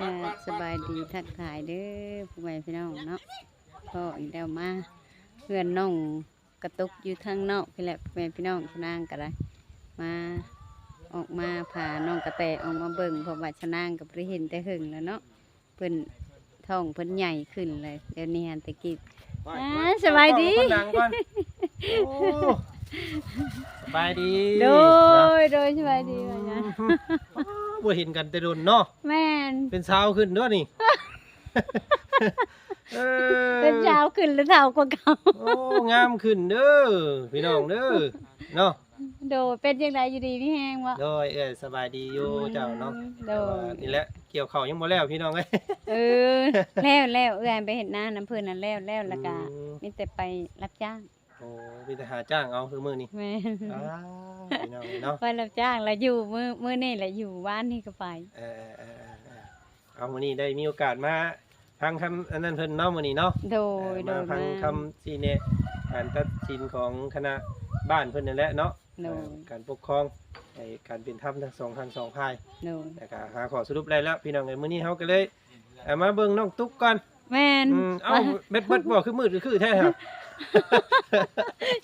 ອ່າ ສະບາຍດີ ທັກທາຍເດີພໍ່ແມ່ພີ່ນ້ອງເນາະ ພໍ້ອີກແລ້ວ ມາເຮືອນນ້ອງກະຕຸກຢູ່ທາງນອກພີ້ແຫຼະ ພໍ່ແມ່ພີ່ນ້ອງ. ນາງກະໄດ້ມາ ອອກມາພານ້ອງກະແຕອອກມາເບິ່ງ ເພາະວ່າຊະນາງກະບໍ່ໄດ້ເຫັນແຕ່ເຫິງແລ້ວເນາະ ເພິ່ນ ທ້ອງເພິ່ນໃຫຍ່ຂຶ້ນເລີຍ ດຽວນີ້ຫັ້ນແຕ່ກີ້. ອ່າ ສະບາຍດີ ໂອ້ ສະບາຍດີ ໂດຍ ໂດຍ ສະບາຍດີ ອືມ ບໍ່ເຫັນກັນແຕ່ດົນເນາະ. ແມ່ນ ເປັນສາວຂຶ້ນເດີນີ້ ເອີ ເປັນສາວຂຶ້ນ ຫຼື ເຖົ້າກວ່າເກົ່າ. ໂອ້ ງາມຂຶ້ນເດີພີ່ນ້ອງເດີເນາະ. ໂດຍ ເປັນຈັ່ງໃດ ຢູ່ດີມີແຮງບໍ່? ໂດຍ ເອື້ອຍສະບາຍດີຢູ່ ອືມ ເຈົ້າເນາະ. ໂດຍ ແຕ່ວ່ານີ້ແຫຼະ ກ່ຽວເຂົ້າຍັງບໍ່ແລ້ວພີ່ນ້ອງເອີຍ. ເອີ ແລ້ວ ແລ້ວ ເອື້ອຍໄປເຮັດນານຳເພິ່ນຫັ້ນແລ້ວ ແລ້ວ ແລ້ວກະ ອືມ ມີແຕ່ໄປຮັບຈ້າງ. ໂອ້ ມີແຕ່ຫາຈ້າງເອົາຄືມື້ນີ້. ແມ່ນ ອ້າວ ພີ່ນ້ອງເອີຍເນາະ ໄປຮັບຈ້າງລະຢູ່ ມື້ ມື້ນີ້ລະຢູ່ ວານນີ້ກະໄປ. ເອີ ເອີ ເອີ ເອີ ເອົາ ມື້ນີ້ໄດ້ມີໂອກາດມາຟັງຄຳອັນນັ້ນເພິ່ນເນາະ ມື້ນີ້ເນາະ. ໂດຍ ເອີ ໂດຍ ມາຟັງ ມາ ຄຳຊີ້ແນະການຕັດສິນຂອງຄະນະບ້ານເພິ່ນນັ້ນແຫຼະເນາະ. ໂດຍ ເອີ ການປົກຄອງໃຫ້ການເປັນທຳທັງສອງ ທັງສອງຝ່າຍ. ໂດຍ ແລ້ວກະຫາຂໍ້ສະຫຼຸບໄດ້ແລ້ວພີ່ນ້ອງເອີຍ. ມື້ນີ້ເຮົາກະເລີຍ ເອົາ ມາເບິ່ງນ້ອງຕຸກກ່ອນ. ແມ່ນ ອືມ ເອົ້າ ເບິດ ເບິດບໍ່ ຄືມືດຄືແທ້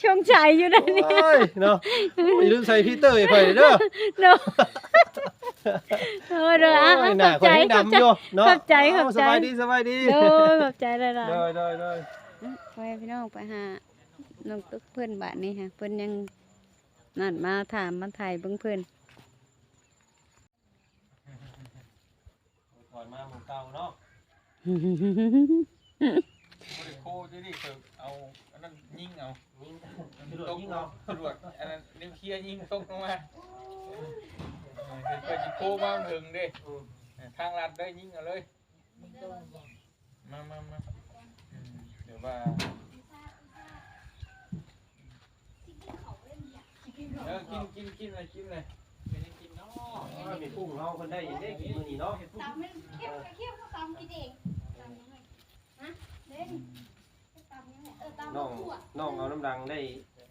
ສົງໄສຢູ່ໃດນີ້. ໂອ້ຍເນາະ ໂອ້ຍ ຢ່າລືມໃສ່ຟີເຕີໃຫ້ຂ້ອຍເດີ. ໂດຍ ໂດຍ ໂດຍ ໂອ້ຍ ຂອບໃຈ ໜ້າຂ້ອຍຍັງດຳຢູ່ເນາະ. ຂອບໃຈ ຂອບໃຈ ເອົ້າ ສະບາຍດີ ສະບາຍດີ ໂດຍ ຂອບໃຈຫຼາຍໆ ໂດຍ ໂດຍ ໂດຍ. ເອົ້າ ພໍ່ແມ່ພີ່ນ້ອງ ໄປຫານ້ອງຕຸກເພິ່ນບາດນີ້ ເພິ່ນຍັງ ນັ້ນ ມາຖາມມາໄຖ່ເບິ່ງເພິ່ນ. ຖອນມາໝູ່ເກົ່າເນາະ ບໍ່ໄດ້ໂຄຢູ່ນີ້ ເຂົາເອົາອັນນັ້ນຍິງເອົາ ຍິງ ສະດວກຍິງເອົາ ສະດວກ ອັນນັ້ນນິວເຄຍຍິງຕົກລົງມາ. ເອີ ເພິ່ນຊິໂຄມາເຖິງເດ້ ອືມ ທາງລັດເດ້ ຍິງເອົາເລີຍ. ມາ ມາ ມາ ອືມ ດຽວວ່າ ເອີ ກິນ ກິນ ກິນ ກິນເລີຍ ກິນເລີຍ ເອີ ແມ່ປຸ້ງເຮົາເພິ່ນໄດ້ຫຍັງໄດ້ກິນມື້ນີ້ເນາະ. ຕຳມັນເຄັມ ເຄັມ ຕຳກິນເອງ ຕຳຫຍັງ ຮະ ເດ້ ຕຳຫຍັງ ເອີ ຕຳ ນ້ອງ ທົ່ວ ນ້ອງເອົານ້ຳດັງໄດ້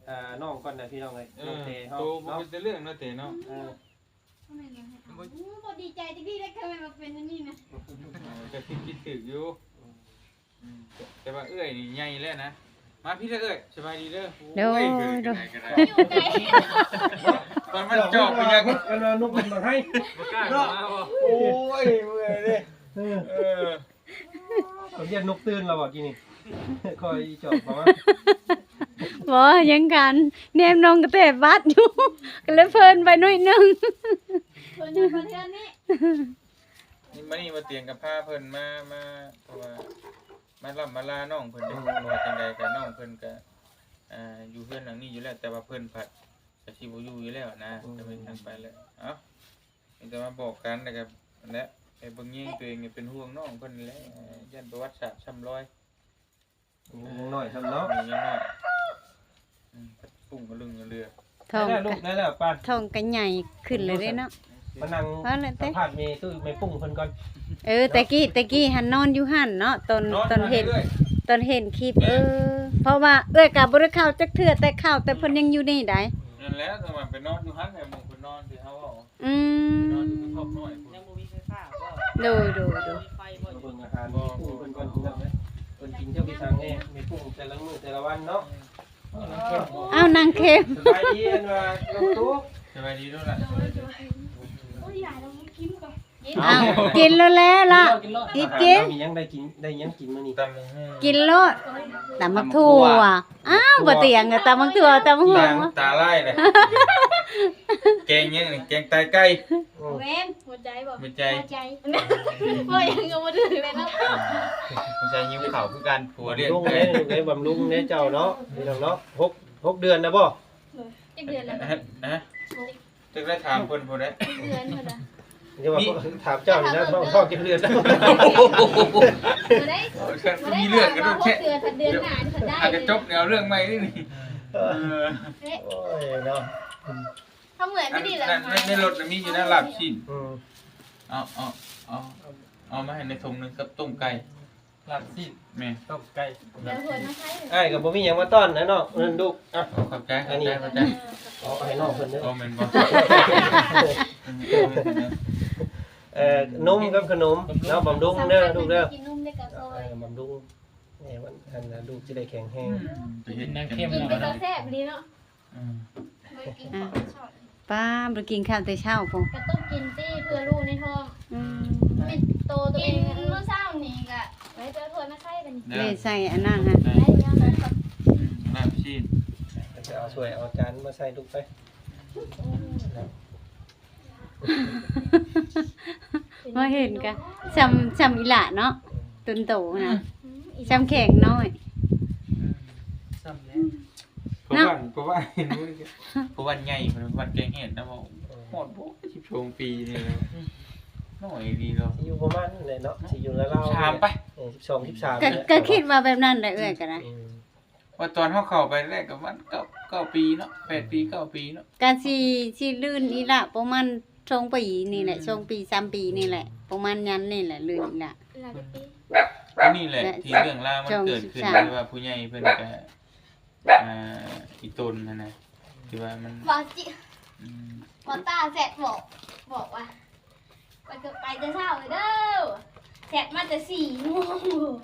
ອ່າ ນ້ອງກ່ອນນະພີ່ນ້ອງເອີຍ. ເອີ ນ້ອງແຕເຮົາ ໂຕບໍ່ ເນາະ ເປັນແຕ່ເລື່ອງນະແຕເນາະ. ເອີ ບໍ່ດີໃຈຈັກດີ້ເລີຍ ຄັນແມ່ນວ່າເປັນອັນນີ້ນະ. ເອີ ກະຄິດ ຄິດຖືກຢູ່ ອືມ ແຕ່ວ່າເອື້ອຍນີ້ໃຫຍ່ແລ້ວນະ. ມາພີ້ເດີເອື້ອຍ ສະບາຍດີເດີ. ໂດຍ ໂອ້ຍ ໂດຍ ຢູ່ໄກ ມັນ ມັນຈອກໄປຍັງ ມັນນະ ນົກມັນໃຫ້ ບໍ່ກ້າມາບໍ່? ໂອ້ຍ ເມື່ອຍເດ້ ເອີ ເອີ. ເຂົາຢ້ານນົກຕື່ນລະບໍ່ກີ້ນີ້ ຄ່ອຍຈອກເຂົາມາ. ບໍ່ ຍັງກັນ ແນມນ້ອງກະແຕບາດຢູ່ ກະເລີຍເພີນໄປໜ້ອຍໜຶ່ງ ເພິ່ນຢູ່ເຮືອນນີ້. ນີ້ ມານີ້ ມາຕຽງກະພາເພິ່ນມາ ມາ ເພາະວ່າມາລ່ຳມາລານ້ອງເພິ່ນເດ້. ບໍ່ວ່າຈັ່ງໃດກະນ້ອງເພິ່ນກະ ອ່າ ຢູ່ເຮືອນຫຼັງນີ້ຢູ່ແລ້ວ ແຕ່ວ່າເພິ່ນພັດກະຊິບໍ່ຢູ່ຢູ່ແລ້ວນະ ກະເປັນທາງໄປແລ້ວ. ເອົ້າ ມີແຕ່ມາບອກກັນ ແລ້ວກະນັ້ນແຫຼະ ໃຫ້ເບິ່ງແຍງຕົວເອງ ເປັນຫ່ວງນ້ອງເພິ່ນແຫຼະ ຢ້ານປະຫວັດສາດຊ້ຳລອຍ ຍັງນ້ອຍຊ້ຳເນາະ ຍັງນ້ອຍ. ອືມ ປຸ້ງກະລຶ້ງກະເລືອ ທ້ອງກະ ໄດ້ແລ້ວລູກ ໄດ້ແລ້ວ ໄປ ທ້ອງກະໃຫຍ່ຂຶ້ນເລີຍເດ້ເນາະ. ມານັ່ງ ເອົາລະເຕະ ສຳພາດແມ່ຕູ້ ແມ່ປຸ້ງເພິ່ນກ່ອນ. ເອີ ແຕ່ກີ້ ແຕ່ກີ້ຫັ້ນນອນຢູ່ຫັ້ນເນາະ ຕອນ ນອນ ຕອນເຫັນ ຕອນເຫັນຄລິບ. ເອີ ເພາະວ່າເອື້ອຍກະບໍ່ໄດ້ເຂົ້າຈັກເທື່ອ ແຕ່ເຂົ້າແຕ່ເພິ່ນຍັງຢູ່ນີ້ໃດ໋. ນັ້ນແຫຼະ ແຕ່ວ່າໄປນອນຢູ່ຫັ້ນແຫຼະ ໝ່ອງເພິ່ນນອນທີ່ເຮົາເວົ້າ. ອືມ ໄປນອນຢູ່ກະທ່ອມນ້ອຍພຸ້ນ ຍັງບໍ່ມີໄຟຟ້າບໍ່? ໂດຍ ໂດຍ ໂດຍ ມາເບິ່ງອາການແມ່ປຸ້ງເພິ່ນກ່ອນ ພີ່ນ້ອງເອີຍ ເພິ່ນກິນເຈົ້າກິນສັງແດ່ ແມ່ປຸ້ງແຕ່ລະມື້ແຕ່ລະວັນເນາະ. ອ້າວ ນາງເຂັມ ສະບາຍດີ ອັນວ່ານ້ອງຕຸກ ສະບາຍດີລູກຫຼານ. ໂອ້ຍ ຢາກກິນກ່ອນ. ອ້າວ ກິນແລ້ວແຫຼະລະ ກິນ ກິນ ມີຫຍັງໄດ້ກິນ ໄດ້ຫຍັງກິນມື້ນີ້? ຕຳບັກຫຸ່ງ ກິນໂລດ ຕຳບັກຖົ່ວ. ອ້າວ ບໍ່ຕຽງ ຕຳບັກຖົ່ວ ຕຳບັກຫຸ່ງ ຕາ ຕາລາຍເລີຍ. ແກງຫຍັງນີ້? ແກງໄຕໄກ່. ແມ່ນ ຫົວໃຈບໍ່? ຫົວໃຈ ຫົວໃຈ ບໍ່ຫຍັງກະບໍ່ຖືກເລີຍເນາະ. ຫົວໃຈຫິວເຂົ້າຄືກັນ ຜົວລ້ຽງ ບຳລຸງເດ້ ໄດ້ບຳລຸງເດ້ເຈົ້າເນາະ ພີ່ນ້ອງເນາະ. ຫົກ ຫົກເດືອນແລ້ວບໍ່? ຈັກເດືອນແລ້ວ? ຮະ? ຈັກໄດ້ຖາມເພິ່ນພຸ້ນເດ້ ເດືອນພຸ້ນນະ. ຢ່າວ່າຖາມເຈົ້ານີ້ນະ ທ້ອງ ທ້ອງຈັກເດືອນແລ້ວ? ບໍ່ໄດ້ ບໍ່ໄດ້ ມີເລື່ອງກັນ ວ່າຫົກເດືອນ ເດືອນໜ້ານີ້ ອາດຈະຈົບແລ້ວເລື່ອງໃໝ່ນີ້. ເອີ ໂອ້ຍເນາະ ເຮົາເມື່ອຍໄປນີ້ແຫຼະ. ໃນ ໃນລົດນະມີຢູ່ນະ ລາບຊີ້ນ. ອືມ ເອົາ ເອົາ ເອົາ ເອົາມາໃຫ້ໃນຖົງໜຶ່ງກັບຕົ້ມໄກ່. ລາບຊີ້ນ ແມ່ນ ຕົ້ມໄກ່. ອ້າຍກະບໍ່ມີຫຍັງມາຕ້ອນນະນ້ອງ ນັ້ນລູກ. ອ່ະ ຂອບໃຈ ອັນນີ້ ຂອບໃຈ ຂອບໃຈ. ເອົາໃຫ້ນ້ອງເພິ່ນເດີ. ໂອ້ ແມ່ນບໍ່? ເອີ ເອີ ເອີ. ເອີ ນົມກັບຂະໜົມເນາະ ບຳລຸງເດີລູກເດີ ກິນນົມເດັກກະຊອຍ ເອີ ບຳລຸງ ແມ່ນ ອັນ ລູກຈະໄດ້ແຂງແຮງ ອືມ ໄປເຮັດ ກິນນາງເຄັມ ກິນເປັນຕາແຊບອີ່ຫຼີເນາະ ອືມ ບໍ່ໄດ້ກິນຂອງຊອດ ປ້າ ບໍ່ໄດ້ກິນຂ້າວແຕ່ເຊົ້າພຸ້ນ ກະຕ້ອງກິນຕິ ເພື່ອລູກໃນທ້ອງ ອືມ ແມ່ນໂຕໂຕເອງ ກິນມື້ເຊົ້ານີ້ກະໄປເອົາຖ້ວຍມາໃສ່ບັດນີ້ ເດີ ເລີຍໃສ່ອັນນັ້ນຫັ້ນ ອືມ ນ້ຳຊີ້ນ ໄປເອົາຖ້ວຍເອົາຈານມາໃສ່ລູກໄປ ມາເຫັນກະຊ່ຳ ຊ່ຳອີ່ຫຼ້າເນາະ ຕົນໂຕນະ ອືມ ຊ່ຳແຂງນ້ອຍ ອືມ ຊ່ຳແລ້ວ ເນາະ ເພາະວ່າ ເພາະວ່າເຫັນ ເພາະວ່າໃຫຍ່ ເພາະວ່າແກງເຫັດນະ ເວົ້າຮອດບໍ່ ສິບສອງປີນີ້ແຫຼະ ອືມ ນ້ອຍອີ່ຫຼີເນາະ ຊິຢູ່ປະມານນັ້ນແຫຼະເນາະ ຊິຢູ່ລາວໆ ສິບສາມໄປ ເອີ ສິບສອງ ສິບສາມ ກະ ກະຄິດວ່າແບບນັ້ນແຫຼະເອື້ອຍກະໄດ້ ອືມ ວ່າຕອນເຮົາເຂົ້າໄປແລກກໍປະມານເກົ້າ ເກົ້າປີເນາະ ແປດປີ ເກົ້າປີເນາະ ກະຊິ ຊິລື່ນອີ່ຫຼ້າປະມານສອງປີນີ້ແຫຼະ ອືມ ສອງປີ ສາມປີນີ້ແຫຼະ ປະມານນັ້ນນີ້ແຫຼະ ລື່ນອີ່ຫຼ້າ ອີ່ຫຼ້າຈັກປີ ອັນນີ້ແຫຼະ ແລະ ທີ່ເລື່ອງລາວມັນເກີດຂຶ້ນ ສອງສິບສາມ ທີ່ວ່າຜູ້ໃຫຍ່ເພິ່ນກະ ອ່າ ອີ່ຕົນຫັ້ນນະ ທີ່ວ່າມັນ ວ່າຈິ ອືມ ວ່າຕາແຊດບອກ ບອກວ່າ ໄປເກີດ ໄປແຕ່ເຊົ້າເດີ ແຊດມາແຕ່ສີ່ໂມງ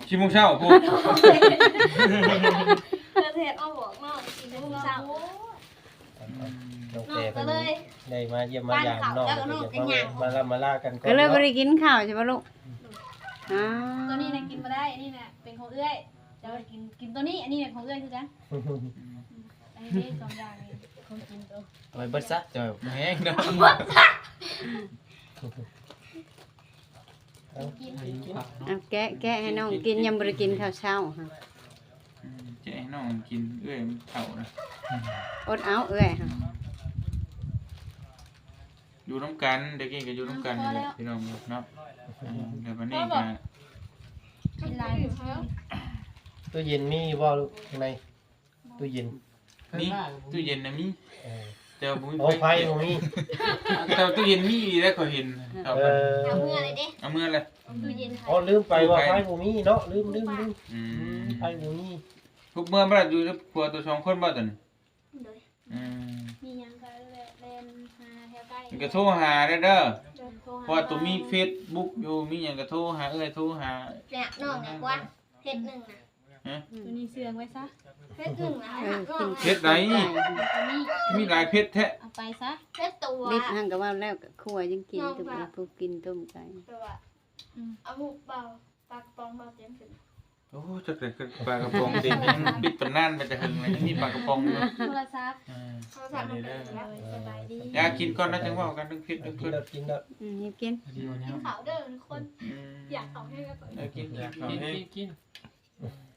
ສີ່ໂມງເຊົ້າພຸ້ນ ໂດຍ ເພິ່ນແຊດມາບອກນ້ອງສີ່ໂມງເຊົ້າ ນ້ອງແຕ່ເພິ່ນ ນ້ອງກໍເລີຍ ໄດ້ມາຢ້ຽມມາຢາມນ້ອງ ມາລ່ຳມາລາກັນກ່ອນ ກໍເລີຍບໍ່ໄດ້ກິນເຂົ້າໃຊ່ບໍ່ລູກ? ອືມ ອໍ ຕົວນີ້ນະກິນບໍ່ໄດ້ ອັນນີ້ນະເປັນຂອງເອື້ອຍ ເຈົ້າກິນ ກິນຕົວນີ້ ອັນນີ້ນະຂອງເອື້ອຍຄືກັນ ອືມ ອັນນີ້ເດ້ ສອງຢ່າງນີ້ຂອງກິນໂຕ ເອົາໄປເບິດຊະ ເຈົ້າບໍ່ແຮງດອກ ກິນ ກິນ ກິນ ເອົາແກະ ແກະໃຫ້ນ້ອງກິນ ຍັງບໍ່ໄດ້ກິນເຂົ້າເຊົ້າຫັ້ນ ອືມ ແກະໃຫ້ນ້ອງກິນ ເອື້ອຍມັນເຖົ້ານະ ອົດເອົາເອື້ອຍ ອືມ ຢູ່ນຳກັນ ແຕ່ກີ້ກໍຢູ່ນຳກັນນີ້ແຫຼະ ພີ່ນ້ອງເນາະ ອືມ ແລ້ວບັດນີ້ກໍ ກິນຫຼາຍ ຕູ້ເຢັນມີຢູ່ບໍ່ລູກ ຂ້າງໃນ? ຕູ້ເຢັນ ມີ ຕູ້ເຢັນນະມີ ເອີ ແຕ່ວ່າບໍ່ມີ ໂອ້ ໄຟ ໄຟບໍ່ມີ ແຕ່ຕູ້ເຢັນມີອີ່ຫຼີ ຂ້ອຍເຫັນ ເອີ ເອົາເມືອເລີຍເດ້ ເອົາເມືອເລີຍ ຕູ້ເຢັນ ອໍ ລືມໄປວ່າໄຟບໍ່ມີເນາະ ລືມ ລືມ ລືມ ອືມ ໄຟບໍ່ມີ ລູກເມືອບໍ່ໄດ້ ຢູ່ກັບຜົວໂຕສອງຄົນບໍ່ຕອນນີ້? ໂດຍ ອືມ ມີຫຍັງກໍແລ່ນຫາແຖວໃກ້ ກໍໂທຫາເດີ ໂດຍ ໂທຫາ ເພາະວ່າໂຕມີເຟສບຸກຢູ່ ມີຫຍັງກໍໂທຫາເອື້ອຍ ໂທຫາ ແລະ ນ້ອງນີ້ກວ່າ ເຟສໜຶ່ງນະ ຮະ ໂຕນີ້ເຊື່ອງໄວ້ຊະ ເຟສໜຶ່ງນະ ເອີ ເຟສໃດ ມີຫຼາຍເຟສແທ້ ເອົາໄປຊະ ເຟສຕົວ ເລັບຫັ້ນກໍເວົ້າແລ້ວ ກໍຄົວຍັງກິນ ຕົວຜູ້ກິນຕົ້ມໄກ່ ຕົວ ອືມ ເອົາຮູບເບົາ ປາກະປ໋ອງເບົາເຕັມຂຶ້ນ ໂອ້ ຈັກແຕ່ປາກະປ໋ອງເຕັມ ຍັງປິດຕຳນານໄປແຕ່ເຫິງແລ້ວ ຍັງມີປາກະປ໋ອງຢູ່ ໂທລະສັບ ເອີ ໂທລະສັບມັນເປັນແບບ ສະບາຍດີ ຢ່າກິນກ່ອນນະ ຈັ່ງເວົ້າກັນເລື່ອງເຟສເລື່ອງເຟສ ກິນແລ້ວ ກິນແລ້ວ ອືມ ກິນ ກິນເຂົ້າເດີທຸກຄົນ ອືມ ຢາກເຂົ້າແຮງ ເອີ ກິນ ກິນ ກິນ ກິນ ກິນ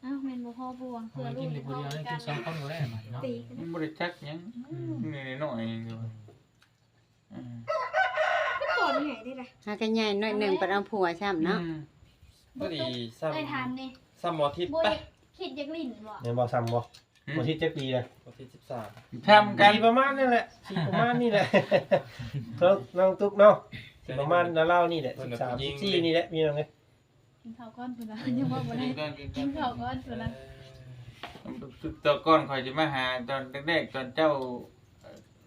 ອ້າວ ແມ່ນບໍ່ພໍບ່ວງ ເພື່ອລູກ ກິນຜູ້ດຽວ ກິນສອງຄົນກໍໄດ້ເນາະ ມັນບໍ່ໄດ້ຈັກຫຍັງ ອືມ ນ້ອຍໆ ອືມ ມັນບໍ່ໃຫຍ່ເດ້ລະ ຫາກະໃຫຍ່ໜ້ອຍໜຶ່ງ ປານເອົາຜົວຊ້ຳເນາະ ອືມ ພໍດີຊ້ຳ ເອື້ອຍຖາມແດ່ ຊ້ຳໝໍທິດ ບໍ່ ໄປ ຄິດຢາກຫຼິ້ນບໍ່ ແມ່ນບໍ່ ຊ້ຳບໍ່? ຫືມ ໝໍທິດຈັກປີລະ? ໝໍທິດສິບສາມ ຊ້ຳກັນ ຊິປະມານນີ້ແຫຼະ ຊິປະມານນີ້ແຫຼະ ເນາະ ນ້ອງຕຸກເນາະ ຊິປະມານລາວໆນີ້ແຫຼະ ສິບສາມ ສິບສີ່ນີ້ແຫຼະ ພີ່ນ້ອງເອີຍ ກິນເຂົ້າກ່ອນພຸ້ນນະ ຍັງເວົ້າບໍ່ໄດ້ ກິນກ່ອນ ກິນກ່ອນ ກິນເຂົ້າກ່ອນພຸ້ນນະ ເອີ ຕອນກ່ອນຂ້ອຍຊິມາຫາຕອນແລກໆ ຕອນເຈົ້າ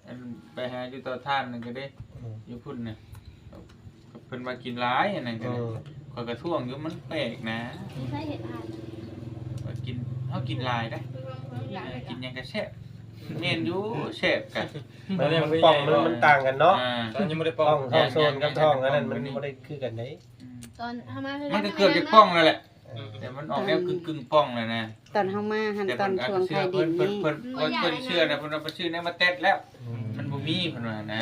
ອັນໄປຫາຢູ່ເຕົາຖ່ານນັ້ນກໍເດ້ ອືມ ຢູ່ພຸ້ນນະ ເພິ່ນວ່າກິນຫຼາຍອັນນັ້ນກໍ ເອີ ຂ້ອຍກໍທ້ວງຢູ່ ມັນແປກນະ ມີໃຜເຮັດອາຫານ ວ່າກິນ ເຮົາກິນຫຼາຍເດ້ ກິນຫຍັງກໍແຊບ ແມ່ນຢູ່ ແຊບກະ ມັນ ມັນປ່ອງ ມັນ ມັນຕ່າງກັນເນາະ ອ່າ ຕອນຍັງບໍ່ໄດ້ປ່ອງ ທ້ອງ ທ້ອງໂຊນກັບທ້ອງອັນນັ້ນ ມັນບໍ່ໄດ້ຄືກັນເດ້ ອືມ ຕອນເຮົາມາ ມັນກໍເກືອບຈະປ່ອງແລ້ວແຫຼະ ເອີ ແຕ່ມັນອອກແນວ ອືມ ກຶ່ງໆ ປ່ອງແລ້ວນະ ຕອນເຮົາມາຫັ້ນ ຕອນຊ່ວງຂາຍດິນນີ້ ເພິ່ນ ເພິ່ນ ເພິ່ນເຊື່ອນະ ເພິ່ນວ່າໄປຊື້ແນວມາແຕັດແລ້ວ ອືມ ມັນບໍ່ມີ ເພິ່ນວ່ານະ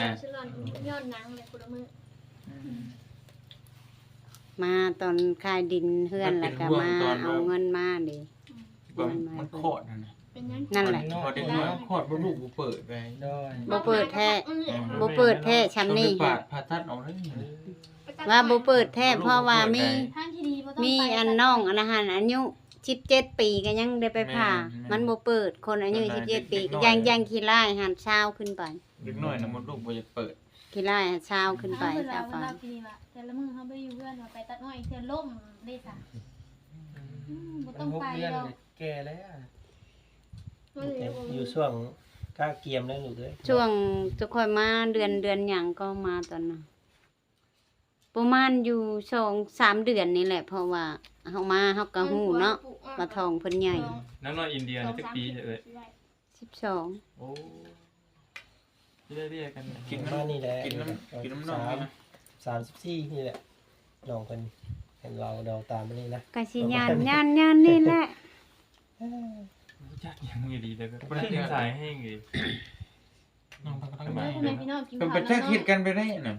ຍ້ອນໜັງແຫຼະ ຜູ້ລະມື້ ອືມ ມາຕອນຂາຍດິນເຮືອນ ແລ້ວກໍມາເອົາເງິນມາເດ້ ອືມ ມັນຄອດຫັ້ນນະ ເປັນຫຍັງ ນັ້ນແຫຼະ ຄອດເດັກນ້ອຍ ຄອດບໍ່ລູກບໍ່ເປີດໄດ້ ໂດຍ ບໍ່ເປີດແທ້ ອືມ ບໍ່ເປີດແທ້ຊ່ຳນີ້ ຕ້ອງໄດ້ຜ່າ ຜ່າຕັດອອກເລີຍ ວ່າບໍ່ເປີດແທ້ ເພາະວ່າມີ ມີອັນນ້ອງອັນນັ້ນຫັ້ນ ອາຍຸສິບເຈັດປີກໍຍັງໄດ້ໄປຜ່າ ແມ່ນ ແມ່ນ ມັນບໍ່ເປີດ ຄົນອາຍຸສິບເຈັດປີ ຢ່າງ ຢ່າງຂີ້ລ້າຍຫັ້ນ ຊາວຂຶ້ນໄປ ເດັກນ້ອຍນະ ມົດລູກບໍ່ຢາກເປີດ ຂີ້ລ້າຍຊາວຂຶ້ນໄປ ຊາວປາຍ ແຕ່ລະມື້ເຮົາໄປຢູ່ເຮືອນ ວ່າໄປຕັດອ້ອຍເທື່ອລົ້ມເດ້ຊະ ອືມ ບໍ່ຕ້ອງໄປດອກ ແກ່ແລ້ວ ຢູ່ຊ່ວງກະກຽມແລ້ວລູກເອີຍ ຊ່ວງຈຸຂ້ອຍມາເດືອນ ເດືອນຫຍັງກໍມາຕອນນັ້ນ ປະມານຢູ່ສອງສາມເດືອນນີ້ແຫຼະ ເພາະວ່າເຮົາມາເຮົາກໍຮູ້ເນາະວ່າທ້ອງເພິ່ນໃຫຍ່. ນ້ອງນ້ອຍອິນເດຍນີ້ຈັກປີເອື້ອຍ? ສິບສອງ. ໂອ້ ເລື້ອຍໆກັນ ກິນນຳ ປະມານນີ້ແຫຼະ ກິນນຳ ກິນນຳນ້ອງນີ້ນະ ສາມ ສາມສິບສີ່ນີ້ແຫຼະ ນ້ອງເພິ່ນ ເຫັນລາວເດົາຕາມນີ້ນະ ກໍຊິຍານ ຍານ ຍານນີ້ແຫຼະ. ບໍ່ຈັກຫຍັງອີ່ຫຼີເດ້ ປະເດັນສາຍແຮງອີ່ຫຼີ. ນ້ອງເພິ່ນກໍຕ້ອງ ເອີ ແມ່ພີ່ນ້ອງກິນ ເພິ່ນໄປຈັກເຮັດກັນໄປໄດ້ນະ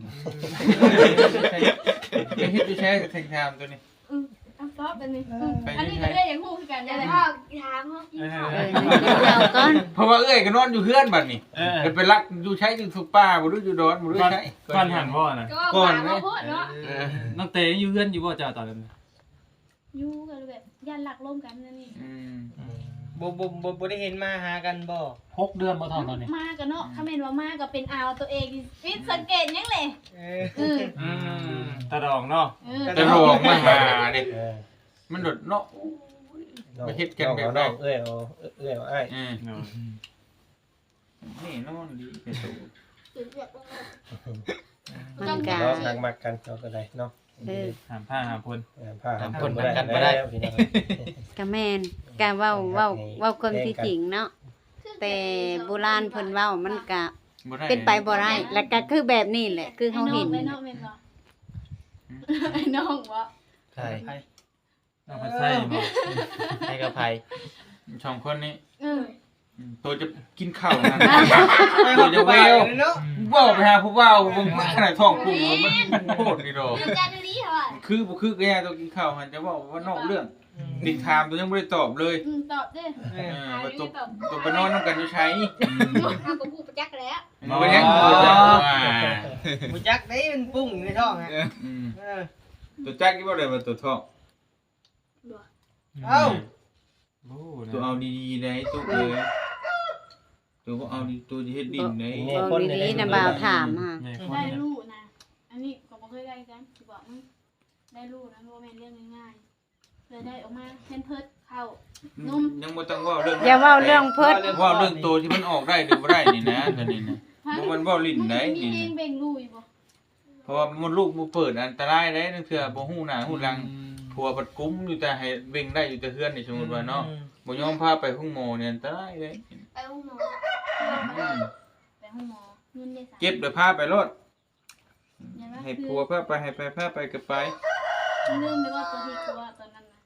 ໄປເຮັດຢູ່ໃສແທ່ງທາມໂຕນີ້. ອືມ ເອົາຕອບອັນນີ້ ເອີ ອັນນີ້ກໍເອື້ອຍຢາກຮູ້ຄືກັນ ຢາກຖາມເຮົາກິນເຂົ້າ ເອີ ກິນເຂົ້າກ່ອນ ເພາະວ່າເອື້ອຍກໍນອນຢູ່ເຮືອນບັດນີ້ ເອີ ແລ້ວໄປລັກຢູ່ໃສ ຢູ່ທຸກປ່າບໍ່ຮູ້ ຢູ່ດອນບໍ່ຮູ້ໃສ ກ່ອນຫັ້ນບໍ່ນະ ກ່ອນເນາະ ເອີ ນ້ອງເຕຍັງຢູ່ເຮືອນຢູ່ບໍ່ເຈົ້າຕອນນັ້ນ? ຢູ່ ກໍແບບຢ້ານລັກລົມກັນແນວນີ້ ອືມ ອືມ ບໍ່ ບໍ່ ບໍ່ ບໍ່ໄດ້ເຫັນມາຫາກັນບໍ່? ຫົກເດືອນບໍ່ທ້ອງຕອນນີ້ ມາກໍເນາະ ອືມ ຄັນແມ່ນວ່າມາກໍເປັນອາວໂຕເອງ ຜິດສັງເກດຫຍັງແຫຼະ ເອີ ອືມ ອືມ ຕາດອງເນາະ ເອີ ຕາດອງມາຫາເດ້ ເອີ ມັນໂດດເນາະ ໂອ້ຍ ມາເຮັດກັນແບບໃດ ນ້ອງເອື້ອຍເອົາ ເອື້ອຍເອົາອ້າຍ ເອີ ໂດຍ ແນ່ນອນດີແທ້ໂຕ ມັນກະ ເນາະ ຮັກມັກກັນເນາະ ກໍໄດ້ເນາະ ເອີ ຫ້າມພາຫ້າມພົນ ເອີ ຫ້າມພາຫ້າມພົນ ຫ້າມພົນກັນບໍ່ໄດ້ ແລ້ວພີ່ນ້ອງ ກະແມ່ນ ກະເວົ້າ ເວົ້າ ເວົ້າຄວາມທີ່ຈິງເນາະ ແຕ່ໂບລານເພິ່ນເວົ້າມັນກະ ບໍ່ໄດ້ ເປັນໄປບໍ່ໄດ້ ແລ້ວກະຄືແບບນີ້ແຫຼະ ຄືເຮົາເຫັນ ໄອ້ນ້ອງເນາະ ແມ່ນບໍ່? ຫືມ ໄອ້ນ້ອງບໍ່? ໃຜ? ນ້ອງພັດໄຊບໍ? ໃຜກັບໃຜ? ສອງຄົນນີ້ ເອີ ອືມ ໂຕຈະກິນເຂົ້າຫັ້ນ ໂຕຈະແວວ ເວົ້າໄປຫາຜູ້ບ່າວເບິ່ງມາຂະໜາດທ້ອງກຸ້ມ ມັນໂພດນີ້ດອກ ຄືບໍ່ຄືແກໂຕກິນເຂົ້າຫັ້ນ ຈະເວົ້າວ່ານອກເລື່ອງ ອືມ ຕິດຖາມໂຕຍັງບໍ່ໄດ້ຕອບເລີຍ ອືມ ຕອບເດ້ ເອີ ວ່າໂຕ ໂຕໄປນອນນຳກັນຢູ່ໃສ? ເຮົາກໍຮູ້ປະຈັກແລ້ວ ບໍ່ຍັງ ບໍ່ຈັກ ບໍ່ຈັກເດ້ ມັນປຸ້ງຢູ່ໃນທ້ອງ ເອີ ອືມ ເອີ ໂຕຈັກຢູ່ບໍ່ໄດ້ວ່າໂຕທ້ອງ? ບໍ່ ເອົ້າ ໂອ້ ໂຕເອົາດີໆໄດ໋ ຕຸເອີຍ ໂຕບໍ່ເອົາດີ ໂຕຈະເຮັດດິນໄດ໋ ເວົ້າດີໆນະ ບ່າວຖາມຫາ ໄດ້ລູກນະ ອັນນີ້ກໍບໍ່ເຄີຍໄດ້ຄືກັນ ຊິບອກນະ ໄດ້ລູກນະ ບໍ່ແມ່ນເລື່ອງງ່າຍໆ ເພື່ອໄດ້ອອກມາ ແພມເພີດ ເຂົ້າ ນົມ ຍັງບໍ່ຕ້ອງເວົ້າເລື່ອງ ຢ່າເວົ້າເລື່ອງເພີດ ເວົ້າເລື່ອງໂຕທີ່ມັນອອກໄດ້ຫຼືບໍ່ໄດ້ນີ້ນະ ຕອນນີ້ນະ ບໍ່ແມ່ນເວົ້າຫຼິ້ນໄດ໋ ມີເຮງເບັ່ງລູກຢູ່ບໍ່? ເພາະວ່າມົດລູກບໍ່ເປີດ ອັນຕະລາຍເດ້ ລາງເທື່ອບໍ່ຮູ້ໜ້າຮູ້ຫຼັງ ອືມ ຜົວພັດກຸມຢູ່ແຕ່ໃຫ້ເບັ່ງໄດ້ຢູ່ແຕ່ເຮືອນນີ້ ສົມມຸດວ່າເນາະ ອືມ ບໍ່ຍອມພາໄປໂຮງໝໍນີ້ ອັນຕະລາຍເດ້ ໄປໂຮງໝໍ ອືມ ໄປໂຮງໝໍ ເງິນເດ້ ເຈັບແລ້ວພາໄປໂລດ ໃຫ້ຜົວພາໄປ ໃຫ້ໃຜພາໄປກໍໄປ ລືມໄປວ່າຕົວເຮັດຕົວຕອນນັ້ນນະ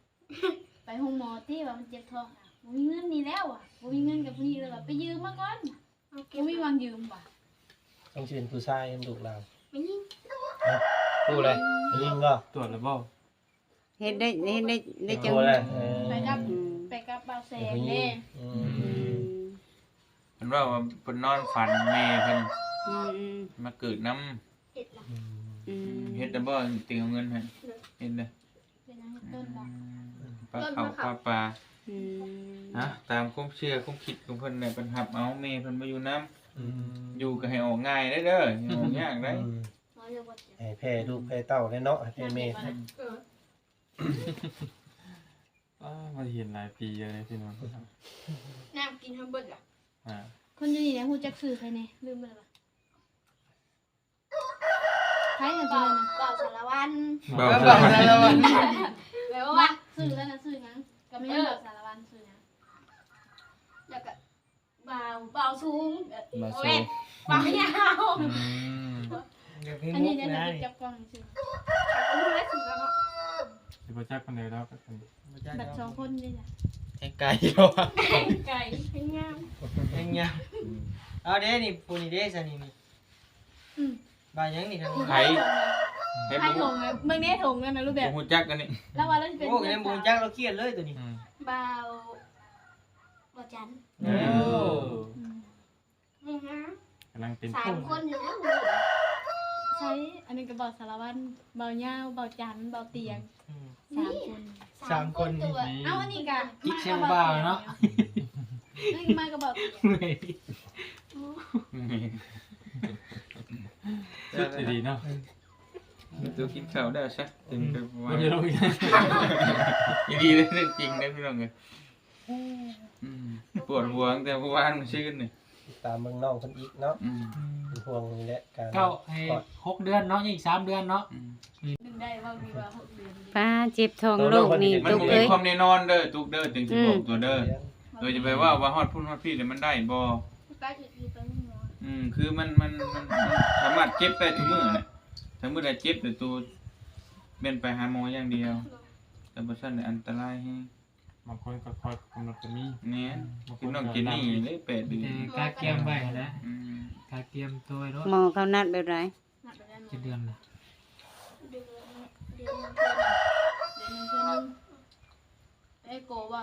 ໄປໂຮງໝໍຕິວ່າມັນເຈັບທ້ອງ ບໍ່ມີເງິນນີ້ແລ້ວ ບໍ່ມີເງິນກັບຜູ້ນີ້ເລີຍ ໄປຢືມມາກ່ອນ ບໍ່ມີຫວັງຢືມວ່າ ຕ້ອງຊິເປັນຜູ້ຊາຍ ລູກລາວ ແມ່ນຍິງ ຜູ້ໃດ ຍິງບໍ່? ຕວດແລ້ວບໍ່? ເຮັດໄດ້ ເຮັດໄດ້ ໄດ້ຈັກ ໄປກັບ ອືມ ໄປກັບບ່າວແສນເດ້ ອືມ ເພິ່ນເວົ້າວ່າເພິ່ນນອນຝັນແມ່ເພິ່ນ ອືມ ມາເກີດນຳ ເຮັດລະ ອືມ ເຮັດແລ້ວບໍ່? ເຕັງເອົາເງິນໃຫ້ ເຮັດເດ້ ເປັນຫຍັງເຮັດຕົ້ນບໍ່? ອືມ ປາເຂົ້າປາປາ ອືມ ນະ ຕາມຄວາມເຊື່ອຄວາມຄິດຂອງເພິ່ນແຫຼະ ເພິ່ນຮັບເອົາແມ່ເພິ່ນມາຢູ່ນຳ ອືມ ຢູ່ກໍໃຫ້ອອກງ່າຍເດີ້ ຢ່າອອກຍາກເດີ້ ອືມ ໃຫ້ແຜ່ລູກແຜ່ເຕົ້າແດ່ເນາະ ໃຫ້ແມ່ ເອີ ອ້າ ບໍ່ໄດ້ເຫັນຫຼາຍປີແລ້ວເດ້ພີ່ນ້ອງ ນ້ຳກິນໃຫ້ເບິດລະ ອ່າ ຄົນຢູ່ນີ້ນະ ຮູ້ຈັກຊື່ໃຜແດ່? ລືມເບິດລະ ໃຜນະ ບ່າວ ບ່າວສາລະວັນ ບ່າວສາລະວັນ ແບບວ່າຊື່ນັ້ນນະ ຊື່ຫຍັງ? ກໍມີ ເອີ ບ່າວສາລະວັນ ຊື່ຫຍັງ? ແລ້ວກໍ ບ່າວ ບ່າວສູງ ບ່າວສູງ ບ່າວຍາວ ອືມ ອັນນີ້ໄດ້ຈັບກ້ອງຊື່ ຈັກບໍ່ຮູ້ແລ້ວຊື່ເນາະ ຊິບໍ່ຈັກປານໃດດອກ ບໍ່ຈັກ ບັດສອງຄົນນີ້ນະ ແຮງໄກ ແຮງໄກ ແຮງງາມ ແຮງງາມ ອືມ ເອົາເດ້ນີ້ ຜູ້ນີ້ເດ້ຊະນີ້ ອືມ ບ່າວຫຍັງນີ້ ໃຜ ໃຜ ໃຜຖົງນະ ເບິ່ງແດ່ຖົງນັ້ນນະ ຮູບແບບ ບໍ່ຮູ້ຈັກອັນນີ້ ລາວວ່າລາວຊິເປັນ ໂອ້ ຍັງບໍ່ຮູ້ຈັກ ລາວຄຽດເລີຍໂຕນີ້ ອືມ ບ່າວ ບ່າວຈັນ ໂອ້ ອືມ ນີ້ນະ ກຳລັງເປັນ ສາມຄົນຢູ່ນະ ໃຊ່ ອັນນີ້ກໍບ່າວສາລະວັນ ບ່າວຍາວ ບ່າວຈັນ ບ່າວຕຽງ ອືມ ສາມຄົນ ສາມຄົນ ເອົ້າ ອັນນີ້ກະ ກິກແຊງບ່າວເນາະ ນີ້ມາກັບບ່າວຕຽງ ສຸດອີ່ຫຼີເນາະ ເອີ ໂຕກິນເຂົ້າແລ້ວຊະ ອືມ ອີ່ຫຼີເດ້ ເລື່ອງຈິງເດ້ພີ່ນ້ອງເອີຍ ອືມ ປວດຫົວຕັ້ງແຕ່ມື້ວານມື້ຊືນນີ້ ຕາມເບິ່ງນ້ອງເພິ່ນອີກເນາະ. ອືມ ເປັນຫ່ວງນີ້ແຫຼະ ການເກົ້າ ເອີ ຄອດ ຫົກເດືອນເນາະ ອີກສາມເດືອນເນາະ. ອືມ ໄດ້ເວົ້າຢູ່ວ່າຫົກເດືອນ ປ້າ ເຈັບທ້ອງໂລກນີ້ ໂຕນ້ອງເພິ່ນນີ້ ຕົກເລີຍ ມັນບໍ່ມີຄວາມແນ່ນອນເດີ ຕຸກເດີ ຈຶ່ງຊິບອກຕົວເດີ. ອືມ ໂດຍຈະໄປເວົ້າວ່າຮອດພຸ້ນຮອດພີ້ແລ້ວມັນໄດ້ບໍ່? ອືມ ຄືມັນ ມັນ ມັນ ມັນສາມາດເຈັບໄດ້ທຸກມື້ແຫຼະ ຖ້າມື້ໃດເຈັບແລ້ວໂຕແມ່ນໄປຫາໝໍຢ່າງດຽວ ແຕ່ບໍ່ຊັ້ນແລ້ວອັນຕະລາຍແຮງ. ບາງຄົນກໍຄອດກຳນົດກໍມີ. ແມ່ນ ອືມ ຄືນ້ອງເຈນນີ້ເດ້ ແປດເດືອນ ແຕ່ກະກຽມໄວ້ນະ. ອືມ ກະກຽມໂຕໄວ້ໂລດ. ໝໍເຂົານັດແບບໃດ? ນັດແບບໃດ? ຈັກເດືອນລະ? ເດືອນ ເດືອນໜຶ່ງເທື່ອໜຶ່ງ ເດືອນໜຶ່ງເທື່ອໜຶ່ງ. ເອໂກບໍ່?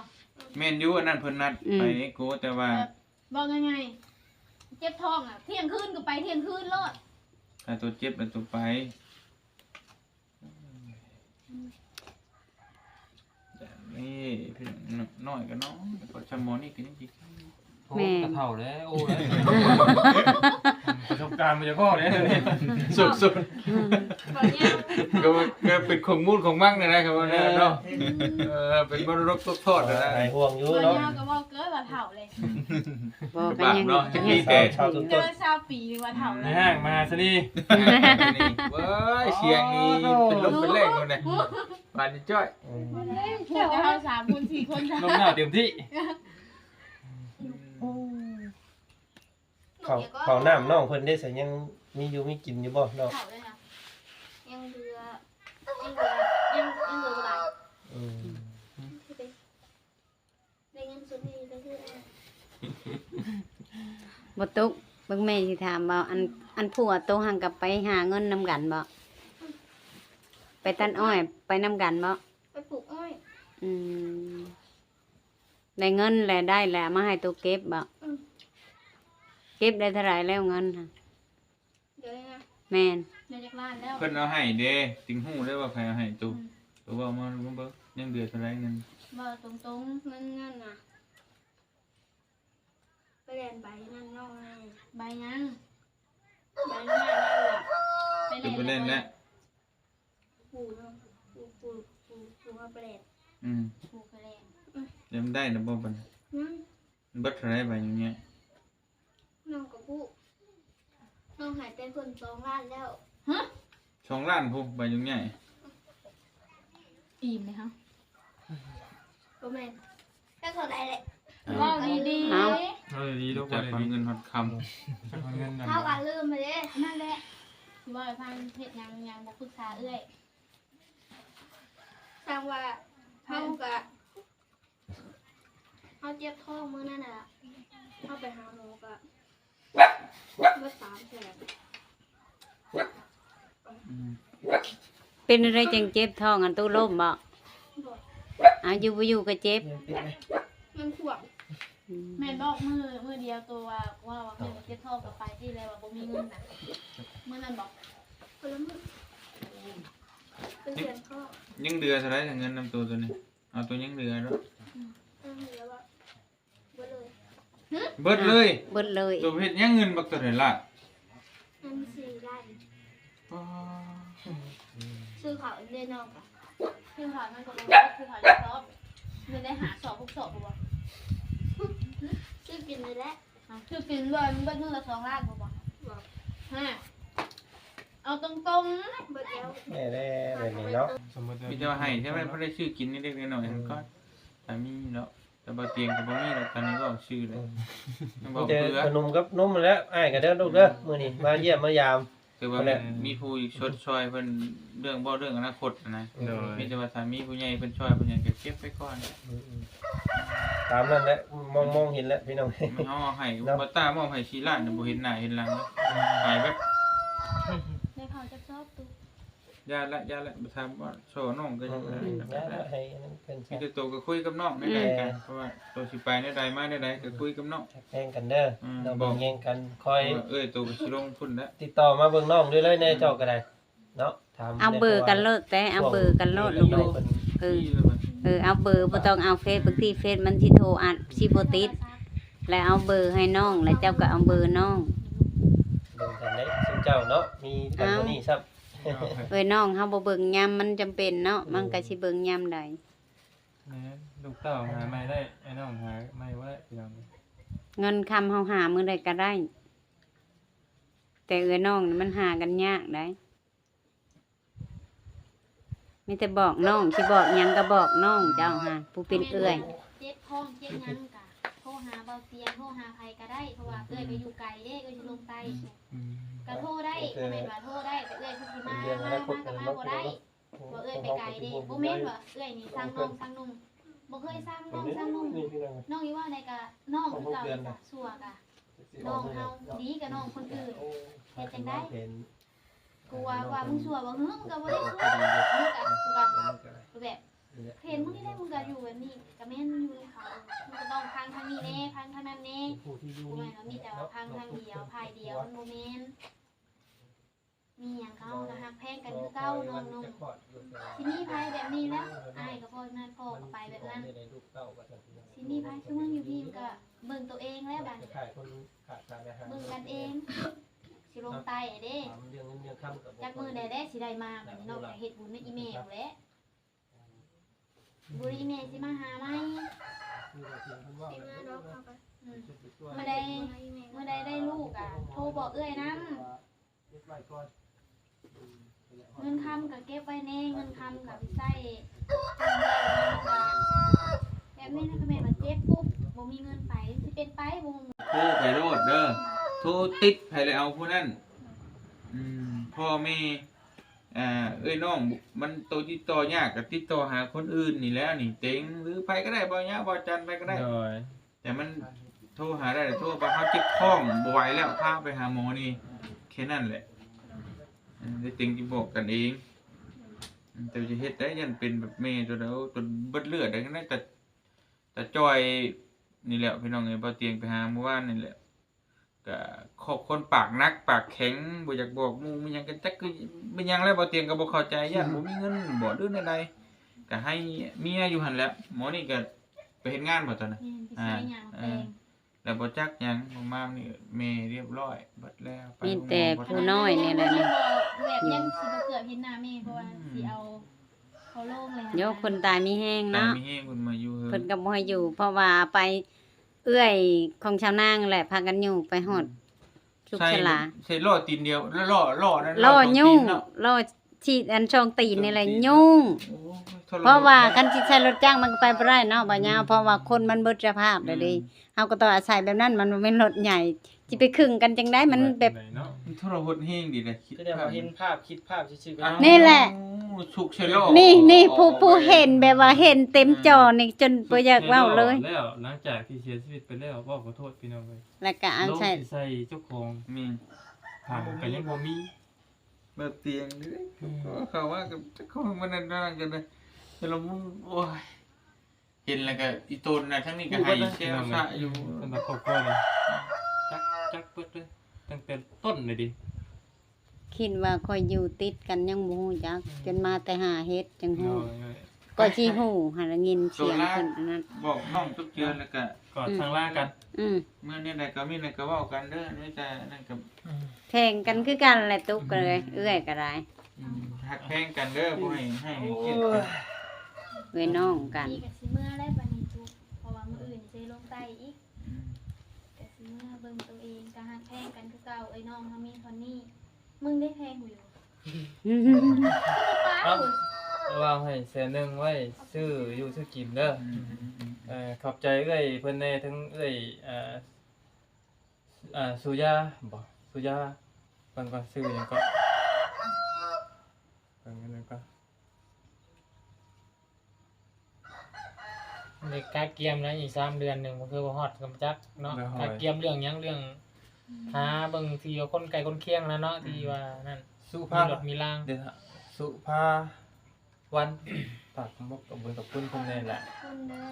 ແມ່ນຢູ່ ອັນນັ້ນເພິ່ນນັດ ອືມ ໄປເອໂກ ແຕ່ວ່າ ແບບ ເວົ້າງ່າຍໆ ເຈັບທ້ອງອະ ທ່ຽງຄືນກໍໄປທ່ຽງຄືນໂລດ. ຖ້າໂຕເຈັບແລ້ວໂຕໄປ. ນີ້ພີ່ນ້ອງ ນ້ອຍກໍນ້ອຍ ພໍຊຳໝໍນີ້ກໍຍັງຊິ ໂອ້ ແມ່ນ ກະເຖົ້າແລ້ວ ໂອ້ ປະສົບການບໍ່ຢາກພໍແລ້ວນີ້ ສຸດໆ. ອືມ ກໍ ກໍເປັນຂອງມູນຂອງມັງນີ້ນະ ຄຳວ່າແນວເນາະ. ເອີ ເອີ ເປັນມໍລະດົກຕົກທອດນະ ຫາຍຫ່ວງຢູ່ເນາະ. ບໍ່ ຍາວກໍເວົ້າເກີນວ່າເຖົ້າເລີຍ. ບໍ່ ກໍຍັງ ເນາະ ຍັງມີແຕ່ຊາວຕົ້ນໆ ຊາວປີວ່າເຖົ້າແລ້ວ ໃນຫ້າງມະຫາຊະນີ. ເວີຍ ສຽງນີ້ເປັນລົມເປັນແລ້ງຢູ່ນະ ບາດນີ້ຈ້ອຍ. ເອີ ເຈົ້າເຮົາສາມຄົນສີ່ຄົນ ລົມໜາວເຕັມທີ່. ເຂົ້າ ເຂົ້ານ້ຳນ້ອງເພິ່ນເດ້ ຊະ ຍັງມີຢູ່ມີກິນຢູ່ບໍ່ນ້ອງ? ເຂົ້າເລີຍນະ ຍັງເຫຼືອ ຍັງເຫຼືອ ຍັງ ຍັງເຫຼືອບໍ່ຫຼາຍ. ອືມ ໄດ້ເງິນຊຸດນີ້ໄປຊື້ ບໍ່ຕຸກ ເບິ່ງແມ່ຊິຖາມເວົ້າ ອັນ ອັນຜົວໂຕຫັ້ນກໍໄປຫາເງິນນຳກັນບໍ່? ໄປຕັດອ້ອຍໄປນຳກັນບໍ່? ໄປປູກອ້ອຍ. ອືມ ໄດ້ເງິນແລ້ວ ໄດ້ແລ້ວ ເອົາມາໃຫ້ໂຕເກັບບໍ່? ອືມ ເກັບໄດ້ເທົ່າໃດແລ້ວເງິນຫັ້ນ? ດຽວນີ້ນະ ແມ່ນ ໄດ້ຈັກລ້ານແລ້ວ? ເພິ່ນເອົາໃຫ້ເດ້ ຈຶ່ງຮູ້ເດ້ວ່າໃຜເອົາໃຫ້ໂຕ. ອືມ ໂຕເວົ້າມາ ມາເບິ່ງ ຍັງເຫຼືອເທົ່າໃດເງິນ? ເວົ້າຕົງໆ ເງິນນັ້ນນະ ໄປແລ່ນໃບນັ້ນນ້ອງ. ໃບຫຍັງ? ໃບນັ້ນນະ ໄປແລ່ນແລ້ວ. ປູເນາະ ປູ ປູ ປູ ປູເອົາໄປແລ່ນ. ອືມ ປູໄປແລ່ນ. ອືມ ແລ້ວມັນໄດ້ແລ້ວບໍ່ບັດນີ້? ຍັງ. ມັນເບິດເທົ່າໃດໃບຫຍັງເນີ້ຍ? ນ້ອງກໍບໍ່ຮູ້ ນ້ອງໃຫ້ແຕ່ເພິ່ນສອງລ້ານແລ້ວ. ຮະ? ສອງລ້ານພຸ້ນ ໃບຫຍັງໃຫຍ່. ອີ່ມເລີຍເຮົາ ບໍ່ແມ່ນ ຈັກເທົ່າໃດແຫຼະ. ເວົ້າດີໆ ເອົາ ເວົ້າດີໆລູກ ຈັກເງິນຮອດຄຳ ຈັກເງິນນັ້ນ ເຮົາກໍລືມໄປເດ້. ນັ້ນແຫຼະ ຊິເວົ້າໃຫ້ຟັງ ເຮັດຫຍັງຍັງບໍ່ປຶກສາເອື້ອຍ. ຊ່າງວ່າ ເຮົາກໍ ເຮົາເຈັບທ້ອງມື້ນັ້ນນະ ເຮົາໄປຫາໝໍກະເບິດສາມແສນ. ອືມ ເປັນແນວໃດຈຶ່ງເຈັບທ້ອງ? ອັນຕູ້ລົ້ມບໍ່? ບໍ່ ອາ ຢູ່ບໍ່ຢູ່ກໍເຈັບ ມັນຂວາງ. ອືມ ແມ່ນບອກ ມື້ ມື້ດຽວໂຕວ່າ ວ່າ ວ່າແມ່ນເຈັບທ້ອງກໍໄປທີ່ແລ້ວວ່າບໍ່ມີເງິນນະ ມື້ນັ້ນບໍ? ຄົນລະມື້ ເປັນແສນພໍ. ຍັງເຫຼືອເທົ່າໃດເງິນນຳໂຕໂຕນີ້? ເອົາໂຕຍັງເຫຼືອເນາະ. ອືມ ຍັງເຫຼືອບໍ່? ເບິດເລີຍ. ຫຶ? ເບິດເລີຍ? ເບິດເລີຍ. ໂຕເຮັດຫຍັງເງິນບັກໂຕນັ້ນລະ? ເງິນສີ່ລ້ານ. ອໍ ຊື້ເຂົ້າເດ້ນ້ອງກະ ຊື້ເຂົ້າມັນກໍບໍ່ໝົດ ຊື້ເຂົ້າຈັກສອບ ມັນໄດ້ຫ້າສອບຫົກສອບບໍ່? ຊື້ກິນນີ້ແຫຼະ. ອ່າ ຄືເປັນເບິດ ເບິດມື້ລະສອງລ້ານບໍ່? ບໍ່ ຮະ ເອົາຕົງໆ ເບິດແລ້ວ. ແນ່ແລ້ວແບບນີ້ເນາະ ມີແຕ່ວ່າໃຫ້ແທ້ ບໍ່ໄດ້ຊື້ກິນເລັກໆນ້ອຍໆຫັ້ນກ່ອນ ຖ້າມີເນາະ. ແຕ່ບໍ່ຕຽງກໍບໍ່ມີດອກ ຕອນນີ້ເວົ້າຊື່ເລີຍ. ອືມ ຍັງບອກ ມີແຕ່ເຜື່ອ ຂະໜົມກັບນົມຫັ້ນແຫຼະ ອ້າຍກໍເດີລູກເດີ ອືມ ມື້ນີ້ມາຢ້ຽມມາຢາມ. ຄືວ່າແມ່ນມີຜູ້ອີກຊົດຊ່ອຍເພິ່ນເລື່ອງ ເວົ້າເລື່ອງອະນາຄົດຫັ້ນນະ. ໂດຍ ມີແຕ່ວ່າຖ້າມີຜູ້ໃຫຍ່ເພິ່ນຊ່ອຍເພິ່ນຫຍັງກໍເກັບໄວ້ກ່ອນ. ອືມໆ ຕາມນັ້ນແຫຼະ ມອງ ມອງເຫັນແລ້ວພີ່ນ້ອງ. ເຮົາໃຫ້ ເນາະ ບໍ່ຕ້າມອບໃຫ້ສີ່ລ້ານ ບໍ່ເຫັນໜ້າເຫັນຫຼັງ ຫາຍແວບ. ໄດ້ເຂົ້າຈັກຊອບຕຸ? ຢ່າລະ ຢ່າລະ ບໍ່ຖາມວ່າ ສໍ້ນ້ອງກໍ ອືມ ຢ່າລະ ໃຫ້ອັນນັ້ນເພິ່ນ ມີແຕ່ໂຕກໍຄຸຍກັບນ້ອງໃນໃດກັນ ອືມ ເພາະວ່າໂຕຊິໄປແນວໃດມາແນວໃດກໍຄຸຍກັບນ້ອງ ຮັກແພງກັນເດີ ອືມ ເຮົາເບິ່ງແຍງກັນ ຄອຍ ເອີຍ ໂຕກໍຊິລົງພຸ້ນແຫຼະ ຕິດຕໍ່ມາເບິ່ງນ້ອງເລື້ອຍໆແນ່ ອືມ ເຈົ້າກໍໄດ້ເນາະ. ຖາມ ເອົາເບີກັນໂລດແຕ່ ເອົາເບີກັນໂລດລູກເອີຍ. ເອີ ເອີ ເອົາເບີ ບໍ່ຕ້ອງເອົາເຟສ ບາງທີເຟສມັນຊິໂທອັດ ຊິບໍ່ຕິດ ແລ້ວເອົາເບີໃຫ້ນ້ອງ ແລ້ວເຈົ້າກໍເອົາເບີນ້ອງ ເບິ່ງກັນໄດ້ ຊຸມເຈົ້າເນາະ ມີກັນມື້ນີ້ຊ້ຳ. ເອີຍ ນ້ອງເຮົາບໍ່ເບິ່ງຍາມມັນຈຳເປັນເນາະ ເອີ ມັນກໍຊິເບິ່ງຍາມໃດ. ແມ່ນ ລູກເຕົ້າຫາໃໝ່ໄດ້ ອ້າຍນ້ອງຫາໃໝ່ບໍ່ໄດ້ ພີ່ນ້ອງ. ເງິນຄຳເຮົາຫາມື້ໃດກໍໄດ້ ແຕ່ເອື້ອຍນ້ອງນີ້ມັນຫາກັນຍາກໃດ໋. ມີແຕ່ບອກນ້ອງ ຊິບອກຫຍັງກໍບອກນ້ອງເຈົ້າຫັ້ນ ຜູ້ເປັນເອື້ອຍ. ເຈັບທ້ອງເຈັບຫຍັງກະໂທຫາເບົາຕຽງ ໂທຫາໃຜກໍໄດ້ ເພາະວ່າເອື້ອຍກໍຢູ່ໄກເດ້ ເອື້ອຍຢູ່ລົງໃຕ້. ອືມ ກະໂທໄດ້ ບໍ່ແມ່ນວ່າໂທໄດ້ ແຕ່ເອື້ອຍເພິ່ນຊິມາ ມາ ມາກໍມາບໍ່ໄດ້ ວ່າເອື້ອຍໄປໄກເດ້. ບໍ່ແມ່ນວ່າເອື້ອຍນີ້ຊັງນ້ອງຊັງນຸ່ງ ບໍ່ເຄີຍຊັງນ້ອງຊັງນຸ່ງ. ນ້ອງອີວ່າໃດກະນ້ອງຄືເກົ່າ ຊົ່ວກະນ້ອງເຮົາ ດີກະນ້ອງຄົນອື່ນ ເຮັດຈັ່ງໃດ? ກູວ່າ ວ່າມຶງຊົ່ວບໍ່? ຫື ມຶງກໍບໍ່ໄດ້ຊົ່ວ ມຶງກະ ກູກະແບບ ເຫັນມຶງນີ້ແຫຼະ ມຶງກໍຢູ່ແບບນີ້ ກໍແມ່ນຢູ່ນຳເຂົາ ມຶງກໍຕ້ອງພັງທາງນີ້ແດ່ ພັງທາງນັ້ນແດ່. ບໍ່ແມ່ນວ່າມີແຕ່ວ່າພັງທາງດຽວ ຝ່າຍດຽວ ມັນບໍ່ແມ່ນ. ມີຫຍັງເຮົາກໍຮັກແພງກັນຄືເກົ່າ ນ້ອງໆ. ຊິມີໃຜແບບນີ້ແລ້ວ ອ້າຍກໍບໍ່ນັ້ນ ພໍ່ກໍໄປແບບນັ້ນ. ຊິມີໃຜ ຄືມຶງຢູ່ພີ້ ມັນກໍເບິ່ງໂຕເອງແລ້ວບາດນີ້ ເບິ່ງກັນເອງ. ຊິລົງໃຕ້ເດ້ ຈັກມື້ໃດແດ່ຊິໄດ້ມາ ບາດນີ້ເນາະ ໄປເຮັດບຸນນຳອີ່ແມ່ພຸ້ນແຫຼະ. ບຸນອີ່ແມ່ຊິມາຫາໃໝ່ ຊິມາດອກເຮົາກໍ ອືມ ມື້ໃດ ມື້ໃດໄດ້ລູກກະໂທບອກເອື້ອຍນຳ. ເງິນຄຳກໍເກັບໄວ້ແດ່ ເງິນຄຳກໍໄປໃຊ້ ແບບນີ້ນະ ກໍແມ່ນວ່າເຈັບປຸບ ບໍ່ມີເງິນໄປ ຊິເປັນໄປບໍ່ຮູ້. ໂທໄປໂລດເດີ ໂທຕິດໃຜແລ້ວເອົາຜູ້ນັ້ນ. ອືມ ພໍ່ແມ່ ອ່າ ເອື້ອຍນ້ອງ ມັນໂຕຕິດຕໍ່ຍາກ ກໍຕິດຕໍ່ຫາຄົນອື່ນນີ້ແຫຼະ ນີ້ເຕັງ ຫຼື ໃຜກໍໄດ້ ບໍ່ຍາວ ບໍ່ຈັນ ໃຜກໍໄດ້. ໂດຍ ແຕ່ມັນໂທຫາໄດ້ ໂທວ່າເຮົາເຈັບທ້ອງບໍ່ໄຫວແລ້ວ ພາໄປຫາໝໍນີ້ ແຄ່ນັ້ນແຫຼະ. ເອີ ໄດ້ເຕັງຊິບອກກັນເອງ ເຈົ້າຊິເຮັດໄດ້ ຢ້ານເປັນແບບແມ່ຕົວໃດ ຕົວເບິດເລືອດໄດ້ ແຕ່ ແຕ່ຈ່ອຍນີ້ແຫຼະ ພີ່ນ້ອງເອີຍ. ບໍ່ຕຽງໄປຫາມື້ວານນີ້ແຫຼະ ກະຄອບຄົນປາກໜັກປາກແຂງ ບໍ່ຢາກບອກໝູ່ມີຫຍັງ ກະຈັກຄືແມ່ນຫຍັງແຫຼະ ບໍ່ຕຽງກໍບໍ່ເຂົ້າໃຈ ຢ້ານບໍ່ມີເງິນບໍ ຫຼືແນວໃດ ກະໃຫ້ເມຍຢູ່ຫັ້ນແຫຼະ. ໝໍນີ້ກະໄປເຮັດງານບໍຕອນນັ້ນ? ແມ່ນ ໄປໃຊ້ຫຍັງແຕ່ງ ແລ້ວບໍ່ຈັກຫຍັງ ມານີ້ແມ່ຮຽບຮ້ອຍເບິດແລ້ວ ໄປ ມີແຕ່ຜູ້ນ້ອຍນີ້ແຫຼະ ແບບຍັງຊິບໍ່ເກືອບເຫັນໜ້າແມ່ ເພາະວ່າ ອືມ ຊິເອົາເຂົາລົງແລ້ວ ໂຍ ຄົນຕາຍມີແຮງເນາະ ຕາຍມີແຮງ ເພິ່ນມາຢູ່ເຮືອນ ເພິ່ນກໍບໍ່ໃຫ້ຢູ່ ເພາະວ່າໄປ ເອື້ອຍຂອງຊາວນາງແຫຼະ ພາກັນຍູ້ໄປຮອດ ອືມ ສຸກສະຫຼາ ໃສ່ລໍ້ຕີນດຽວ ລໍ້ ລໍ້ນັ້ນ ລໍ້ ລໍ້ ສອງຕີນເນາະ ລໍ້ ທີ່ອັນສອງຕີນນີ້ແຫຼະ ສອງຕີນ ຍູ້. ໂອ້ຍ ເພາະວ່າຄັນຊິໃຊ້ລົດຈັກມັນກໍໄປບໍ່ໄດ້ເນາະ ບໍ່ຍາວ ອືມ ເພາະວ່າຄົນມັນເບິດສະພາບແລ້ວເດ້ ອືມ ເຮົາກໍຕ້ອງອາໄສແບບນັ້ນ ມັນບໍ່ແມ່ນລົດໃຫຍ່ ຊິໄປຄຶງກັນຈັ່ງໃດ ມັນແບບ ໂອ້ຍ ເນາະ ມັນທໍລະຫົດແຮງດີເດ້ ຄິດພາບ ເຫັນພາບ ຄິດພາບຊື່ໆ ນີ້ແຫຼະ ຊຸກໃສ່ລໍ້ ນີ້ ນີ້ ຜູ້ ຜູ້ເຫັນແບບວ່າເຫັນເຕັມຈໍນີ້ ອືມ ຈົນບໍ່ຢາກເວົ້າເລີຍ ແລ້ວ ຫຼັງຈາກທີ່ເສຍຊີວິດໄປແລ້ວ ເວົ້າຂໍໂທດພີ່ນ້ອງເອີຍ ແລ້ວກໍເອົາໃສ່ ລົງຊິໃສ່ເຈົ້າຂອງ ແມ່ນ ຜ້າກໍຍັງບໍ່ມີ ແບບຕຽງເດ້ ອືມ ເຂົາວ່າກັບເຈົ້າຂອງມັນນັ້ນນັ້ນກັນນະ ແຕ່ລະມຸມ ໂອ້ຍ ເຫັນແລ້ວກໍອີ່ຕົນນະ ທາງນີ້ກໍໄຫ້ແຊວຊະຢູ່ ສຳລັບຄອບຄົວນີ້ ຈັກ ຈັກເບິດເລີຍ ຕັ້ງແຕ່ຕົ້ນເລີຍເດ້ ຄິດວ່າຂ້ອຍຢູ່ຕິດກັນຍັງບໍ່ຮູ້ຈັກ ອືມ ຈົນມາແຕ່ຫາເຮັດຈັ່ງຮູ້ ໂດຍ ກໍຊິຮູ້ຫັ້ນລະ ຍິນສຽງເພິ່ນອັນນັ້ນ ບອກນ້ອງທຸກເທື່ອ ແລ້ວກະກອດ ອືມ ສັ່ງລາກັນ ອືມ ເມື່ອນີ້ໃດກໍມີແນວກໍເວົ້າກັນເດີ ມີແຕ່ນັ້ນກໍ ອືມ ແພງກັນຄືກັນແຫຼະ ຕຸກກໍເລີຍ ອືມ ເອື້ອຍກໍໄດ້ ອືມ ຮັກແພງກັນເດີ ບໍ່ໃຫ້ ໃຫ້ ໃຫ້ຄຽດກັນ ເອື້ອຍນ້ອງກັນ ນີ້ກໍຊິເມື່ອແລ້ວບັດນີ້ຕຸກ ເພາະວ່າມື້ອື່ນຊິລົງໃຕ້ອີກ ອືມ ກໍຊິເມື່ອເບິ່ງໂຕເອງ ກໍຮັກແພງກັນຄືເກົ່າ ເອື້ອຍນ້ອງເຮົາມີເທົ່ານີ້ ມຶງໄດ້ແພງຢູ່ ເອົ້າ ເວົ້າໃຫ້ແສນໜຶ່ງໄວ້ຊື້ຢູ່ຊື້ກິນເດີ ອືມ ເອີ ຂອບໃຈເອື້ອຍເພິ່ນແດ່ ທັງເອື້ອຍ ເອີ ເອີ ສຸຢາບໍ ສຸຢາ ເບິ່ງກ່ອນ ຊື່ຫຍັງເກາະ ເບິ່ງອັນນັ້ນກ່ອນ. ໄດ້ກະກຽມແລ້ວ ອີກສາມເດືອນໜຶ່ງ ບໍ່ຄືບໍ່ຮອດກໍບໍ່ຈັກເນາະ ໂດຍ ກະກຽມເລື່ອງຫຍັງ ເລື່ອງ ອືມ ຫາເບິ່ງທີ່ວ່າຄົນໃກ້ຄົນຄຽງແລ້ວເນາະ ອືມ ທີ່ວ່ານັ້ນ ສຸພາ ມີລົດມີລາງ ເດ ສຸພາວັນ ຝາກຂອບຄຸນຂອບຄຸນເພິ່ນແດ່ແຫຼະ ຂອບຄຸນເດີ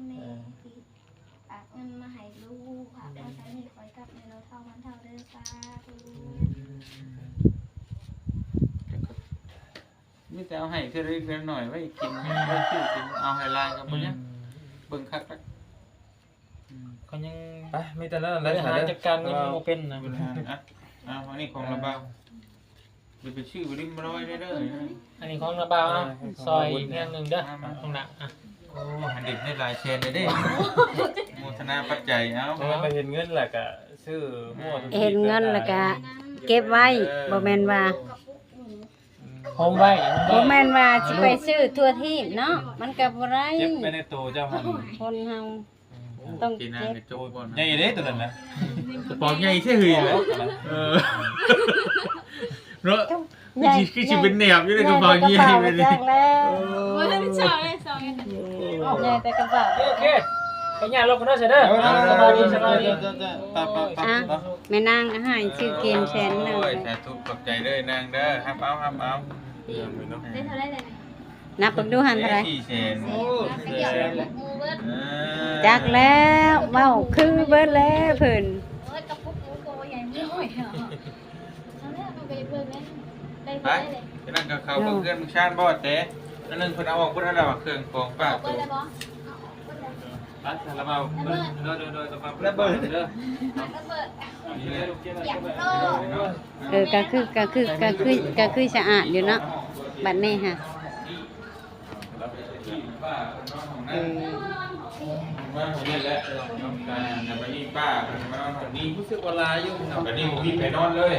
ແມ່ ເອີ ທີ່ຝາກເງິນມາໃຫ້ລູກ ຝາກມາໃຊ້ໜີ້ຂ້ອຍກັບແມ່ເຖົ້າວັນເຖົ້າເດີ ສາທຸ ອືມ ມີແຕ່ເອົາໃຫ້ເທື່ອເລັກເທື່ອນ້ອຍໄວ້ກິນ ອືມ ໄວ້ຊື້ກິນ ເອົາໃຫ້ຫຼາຍກໍບໍ່ຍັງ ອືມ ເບິ່ງຄັກລະ ອືມ ເຂົາຍັງ ໄປ ມີແຕ່ນັ້ນແຫຼະ ບໍລິຫານຈັດການເງິນບໍ່ເປັນນະ ບໍລິຫານ ອ່ະ ອ່ະ ອັນນີ້ຂອງລະບ່າວ ຢ່າໄປຊື້ຢູ່ລິມມະລອຍເດີ ອັນນີ້ຂອງລະບ່າວ ເອົາ ເອີ ຊ່ອຍອີກແຮງໜຶ່ງເດີ ມາ ມາ ນ້ອງນະ ອ່ະ ໂອ້ ເດັກໄດ້ຫຼາຍແສນເລີຍເດ້ ໝູ່ ທະນາປັດໄຈ ເອົ້າ ເອີ ໄປເຫັນເງິນແລ້ວກະຊື້ຫົວທຸກ ເຫັນເງິນແລ້ວກະເກັບໄວ້ ບໍ່ແມ່ນວ່າ ໂຮມໄວ້ ບໍ່ແມ່ນວ່າຊິໄປຊື້ທົ່ວທີບເນາະ ມັນກະບໍ່ໄດ້ ເກັບໄວ້ໃນໂຕເຈົ້າຫັ້ນ ຄົນເຮົາ ອືມ ຕ້ອງເກັບ ໃຫຍ່ເດ້ໂຕນັ້ນນະ ກະເປົາໃຫຍ່ແທ້ເຮີ້ຍ ເອີ ເນາະ ໃຫຍ່ ຄືຊິ ຄືຊິເປັນແໜບຢູ່ໃນກະເປົາໃຫຍ່ ໃຫຍ່ ໃນກະເປົາ ໂອ້ ໃຫຍ່ແຕ່ກະເປົາ ໂອເຄ ໂອເຄ ໄປຍ່າງລົດກັນເດີ ເດີ ເດີ ສະບາຍດີ ສະບາຍດີ ໄປ ໄປ ໄປ ອ່ະ ເນາະ ແມ່ນາງໃຫ້ຊື້ເກມແສນໜຶ່ງ ໂອ້ຍ ສາທຸ ຂອບໃຈເດີນາງເດີ ຮັບເອົາ ຮັບເອົາ ໄດ້ເທົ່າໃດແລ້ວນີ້ ນັບເບິ່ງດູຫັ້ນເທົ່າໃດ ສີ່ແສນ ໂອ້ ສີ່ແສນ ຈັກແລ້ວ ເວົ້າຄືເບິດແລ້ວເພິ່ນ ໂອ້ຍ ກະປຸກໝູໂຕໃຫຍ່ ໄປ ໄປນັ້ນກະເຂົ້າເບິ່ງເຮືອນເບິ່ງຊານບໍ່ແຕ່ ອັນໜຶ່ງເພິ່ນເອົາອອກເບິດແລ້ວ ເຄື່ອງຂອງປ້າໂຕ ໄປ ສາລະເມົາ ໂດຍ ໂດຍ ໂດຍ ລະເບີດ ເດີ ເອີ ກະຄື ກະຄື ກະຄື ກະຄືສະອາດຢູ່ເນາະ ບັດນີ້ຫະ ເອີ ມາຫ້ອງນີ້ແຫຼະ ກະບັດນີ້ປ້າເພິ່ນມານອນຫ້ອງນີ້ ຮູ້ສຶກວ່າຫຼາຍຢູ່ ບັດນີ້ບໍ່ມີໃຜນອນເລີຍ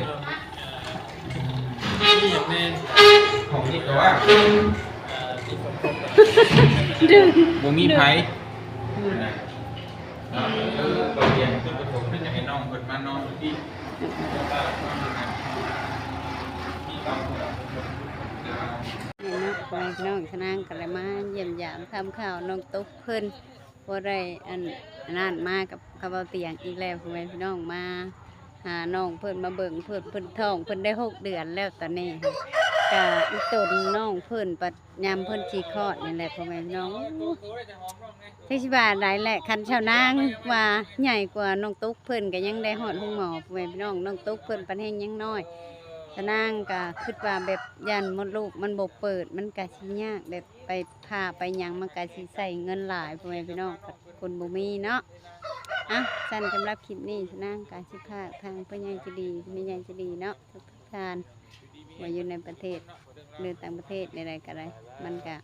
ມີຫຍັງແນ່ ຫ້ອງນີ້ກະວ່າງ ບໍ່ມີໃຜ ເອີ ຕອນລຽນເພິ່ນປະຖົມເພິ່ນຢາກໃຫ້ນ້ອງເພິ່ນມານອນຢູ່ພີ້ ນີ້ເນາະ ພໍ່ແມ່ພີ່ນ້ອງ ສະນາງກະໄດ້ມາຢ້ຽມຢາມຖາມຂ່າວນ້ອງຕຸກເພິ່ນ ບໍ່ໄດ້ອັນ ອັນນັ້ນມາກັບ ກັບເບົາຕຽງອີກແລ້ວ ພໍ່ແມ່ພີ່ນ້ອງ ມາຫານ້ອງເພິ່ນ ມາເບິ່ງເພິ່ນ ເພິ່ນທ້ອງ ເພິ່ນໄດ້ຫົກເດືອນແລ້ວຕອນນີ້ ກະອີ່ຕົນນ້ອງເພິ່ນ ບັດຍາມເພິ່ນຊິຄອດນີ້ແຫຼະ ພໍ່ແມ່ພີ່ນ້ອງ ຈັກຊິວ່າໃດແຫຼະ ຄັນຊາວນາງວ່າໃຫຍ່ກວ່ານ້ອງຕຸກເພິ່ນກະຍັງໄດ້ຮອດໂຮງໝໍ ພໍ່ແມ່ພີ່ນ້ອງ ນ້ອງຕຸກເພິ່ນປັດແຮ່ງຍັງນ້ອຍ ຊາວນາງກະຄິດວ່າແບບຢ້ານມົດລູກມັນບໍ່ເປີດ ມັນກະຊິຍາກ ແບບໄປຜ່າໄປຫຍັງມັນກະຊິໃຊ້ເງິນຫຼາຍ ພໍ່ແມ່ພີ່ນ້ອງ ຄົນບໍ່ມີເນາະ ອ່ະ ຊັ້ນສຳລັບຄລິບນີ້ ຊາວນາງກະຊິຝາກທາງຜູ້ໃຫຍ່ໃຈດີ ແມ່ໃຫຍ່ໃຈດີເນາະ ທຸກໆທ່ານ ວ່າຢູ່ໃນປະເທດ ຫຼືຕ່າງປະເທດໃດໆກະໄດ້ ມັນກະ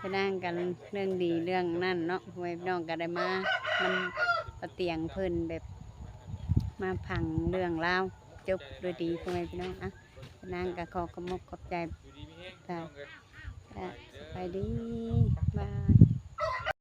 ສະແດງກັນເລື່ອງດີເລື່ອງນັ້ນເນາະ ພໍ່ແມ່ພີ່ນ້ອງກະໄດ້ມາ ນຳປາຕຽງເພິ່ນແບບ ມາຟັງເລື່ອງລາວຈົບໂດຍດີ ພໍ່ແມ່ພີ່ນ້ອງ ອ່ະ ສະແດງກະຂໍຂອບອົກຂອບໃຈ ກະ ກະສະບາຍດີ ບາຍ.